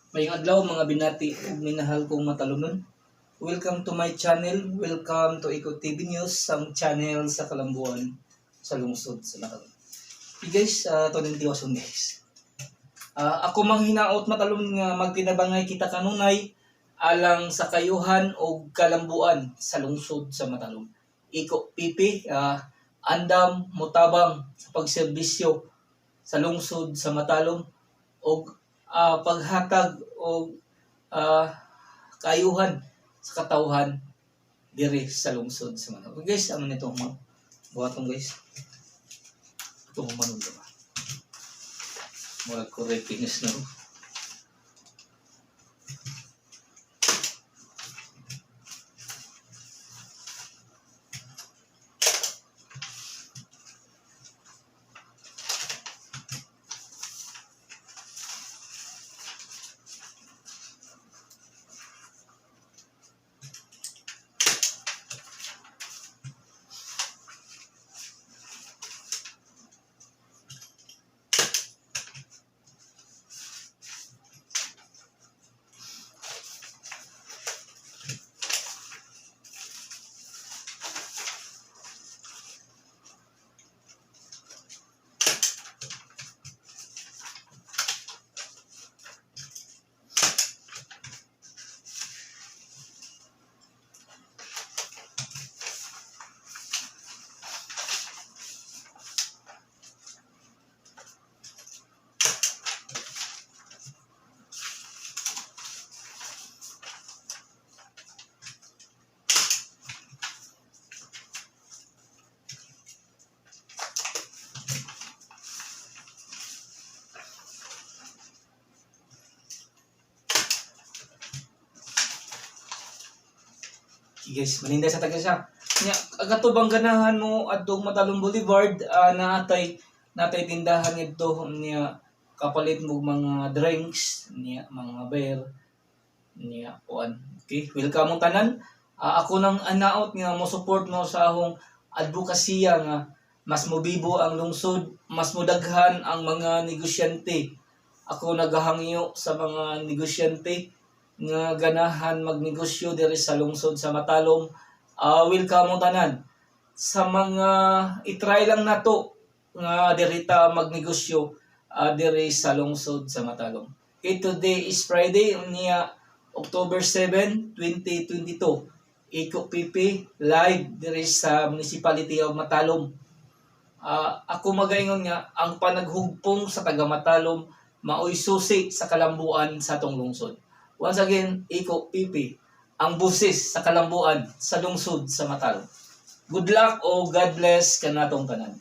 Maayong adlaw, mga binati ug minahal kong matalunon. Welcome to my channel. Welcome to Iko TV News, ang channel sa kalambuan sa lungsod sa Lakang. Hey guys, to din tiwason, guys. Ako mang hinaot, matalom, nga magtinabangay kita kanunay alang sa kayuhan o kalambuan sa lungsod sa Matalom. Iko PP, andam motabang sa pagserbisyo sa lungsod sa Matalom og paghatag og kaayuhan sa katawhan diri sa lungsod sa Matalom. Okay, guys, amo nito mga buhaton, guys. Ito manog ba? Murag correct finish na. Okay, guys, maninday sa taga siya. Nya, kato bang ganahan mo adtong Matalom Boulevard, naatay natay tindahan ngadto niya, kapalit mo mga drinks niya, mga beer niya, kuan. Okay, welcome mong tanan. Ako nang anaot nga mo support mo sa akong advokasya nga mas mobibo ang lungsod, mas modaghan ang mga negosyante. Ako nagahangyo sa mga negosyante nga ganahan magnegosyo diri sa lungsod sa Matalom. Welcome mo tanan. Sa mga itry lang nato nga diri ta magnegosyo diri sa lungsod sa Matalom. Okay, today is Friday niya, October 7, 2022. Iko PP live diri sa Municipality of Matalom. Ako magaingon nga ang panaghugpong sa taga Matalom maoy susi sa kalambuan sa atong lungsod. Once again, Iko PP, ang busis sa kalambuan sa lungsod sa Matalom. Good luck o God bless kanatong tanan.